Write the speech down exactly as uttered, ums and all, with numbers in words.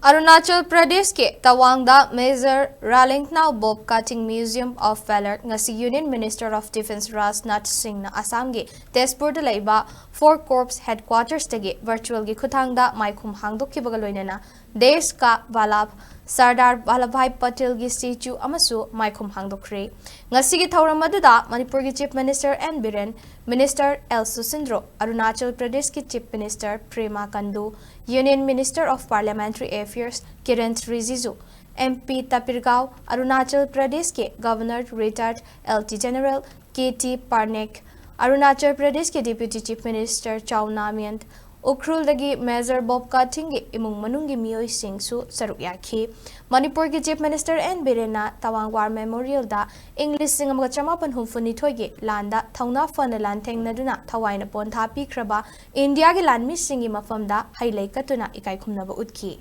ꯑꯔꯨꯅꯥꯆꯜ ꯄ꯭ꯔꯗꯦꯁꯀꯤ ꯇꯋꯥꯡꯗ Major Ralengthnao Bob Cutting Museum of Valour ꯉꯁꯤ Union Minister of Defence Rajnath ꯁꯤꯡꯅ ꯑꯁꯥꯝꯒꯤ ꯇꯦꯖꯄꯨꯔꯗ ꯂꯩꯕ Four Corps Headquartersꯇꯒꯤ virtualꯒꯤ ꯈꯨꯠꯊꯥꯡꯗ ꯃꯥꯏꯈꯨꯝ ꯍꯥꯡꯗꯣꯛꯈꯤꯕꯒ ꯂꯣꯏꯅꯅ ꯗꯦꯁ ꯀꯥ ꯚꯥꯂꯥꯚ ꯁꯔꯗꯥꯔ ꯚꯥꯂꯥꯚꯥꯏ ꯄꯇꯦꯜꯒꯤ statue ꯑꯃꯁꯨ ꯃꯥꯏꯈꯨꯝ ꯍꯥꯡꯗꯣꯛꯈ꯭ꯔꯦ꯫ ꯉꯁꯤꯒꯤ ꯊꯧꯔꯝ ꯑꯗꯨꯗ ꯃꯅꯤꯄꯨꯔꯒꯤ Chief Minister N Biren, Minister L Susindro, Arunachal ꯄ꯭ꯔꯗꯦꯁꯀꯤ Chief Minister Prema ꯀꯟꯗꯨ, Union Minister of Parliamentary Affairs ꯀꯤꯔꯦꯟ ꯔꯤꯖꯤꯖꯨ, MP ꯇꯄꯤꯔꯒꯥꯎ, Arunachal ꯄ꯭ꯔꯗꯦꯁꯀꯤ Governor Retired L T General K T Parnaik, Arunachal ꯄ꯭ꯔꯗꯦꯁꯀꯤ Deputy Chief Minister Chowna Mein, ꯎꯈ꯭ꯔꯨꯜꯗꯒꯤ Major ꯕꯣꯕ ꯀꯥꯊꯤꯡꯒꯤ ꯏꯃꯨꯡ ꯃꯅꯨꯡꯒꯤ ꯃꯤꯑꯣꯏꯁꯤꯡꯁꯨ ꯁꯔꯨꯛ ꯌꯥꯈꯤ꯫ ꯃꯅꯤꯄꯨꯔꯒꯤ Chief Minister N ꯕꯤꯔꯦꯟꯅ Tawang War Memorialꯗ ꯏꯪ ꯂꯤꯁꯤꯡ ꯑꯃꯒ ꯆꯃꯥꯄꯟ ꯍꯨꯝꯐꯨ ꯅꯤꯊꯣꯏꯒꯤ ꯂꯥꯟꯗ ꯊꯧꯅꯥ ꯐꯅ ꯂꯥꯟꯊꯦꯡꯅꯗꯨꯅ ꯊꯋꯥꯏꯅ ꯄꯣꯟꯊꯥ ꯄꯤꯈ꯭ꯔꯕ ꯏꯟꯗꯤꯌꯥꯒꯤ ꯂꯥꯟꯃꯤꯁꯤꯡꯒꯤ ꯃꯐꯝꯗ ꯍꯩ ꯂꯩ ꯀꯠꯇꯨꯅ ꯏꯀꯥꯏ ꯈꯨꯝꯅꯕ ꯎꯠꯈꯤ꯫